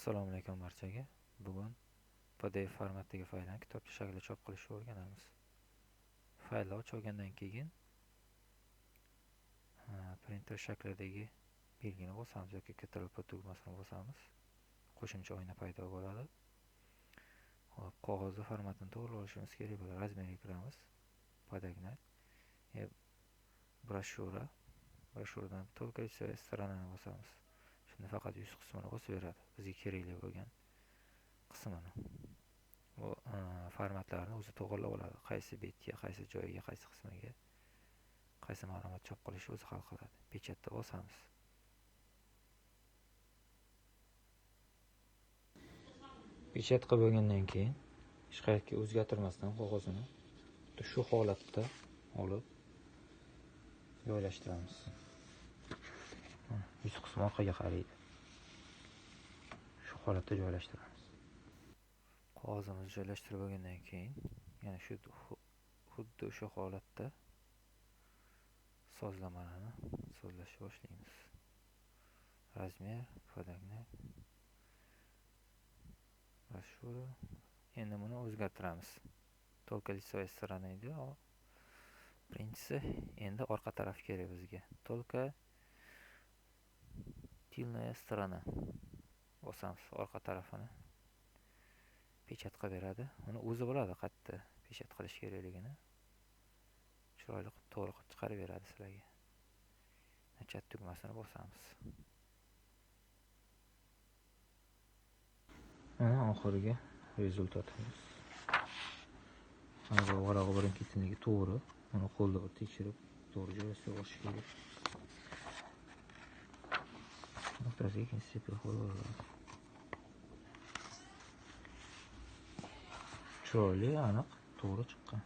Assalomu alaykum barchaga. Bugun PDF formatdagi faylni kitobcha shaklida chop qilishni o'rganamiz. Faylni ochib olgandan keyin printer shaklidagi belgini bosamiz yoki Ctrl P tugmasini bosamiz. Qo'shimcha oyna paydo bo'ladi. Xo'p, qog'ozni formatini to'g'ri olishimiz kerak bo'ladi. Razmerga kiramiz. Подогнать. Broshyura. Broshyuradan только лицевая сторонani bosamiz. Shunda faqat yuz qismini bosib beradi. Bizga kerakli bo'lgan qismini. Bu formatlarni o'zi to'g'rilab oladi. Qaysi betga, qaysi joyiga, qaysi qismiga, qaysi ma'lumot chop qilishni o'zi hal qiladi. Pechatda bosamiz. Pechat qilib bo'lgandan keyin hech qayerga o'zgartirmasdan qog'ozini shu holatda olib joylashtiramiz. Yuz qismi orqaga qaraydi. Shu holatda joylashtiramiz. Qog'ozimizni joylashtirib bo'lgandan keyin yana shu xuddi o'sha holatda sozlamalarni sozlashni boshlaymiz. Razmer, подогнать, broshyura. Endi buni o'zgartiramiz. Только лицевая сторона edi. Birinchisi endi orqa taraf kerak bizga. Только тыльная сторона bosamiz, orqa tarafini pechat qilib beradi. Uni o'zi biladi qayerda pechat qilish kerakligini. Chiroyli qilib, to'g'ri qilib chiqarib beradi sizlarga. Pechat tugmasini bosamiz. Mana oxirgi rezultatimiz. Mana bu varog'i birin-ketinligi to'g'ri. Uni qo'lda bir tekshirib, to'g'ri joylashtirib olish kerak. Nuqtasiga ikkinchi sepil qo'yib. Chiroyli, aniq, to'g'ri chiqqan.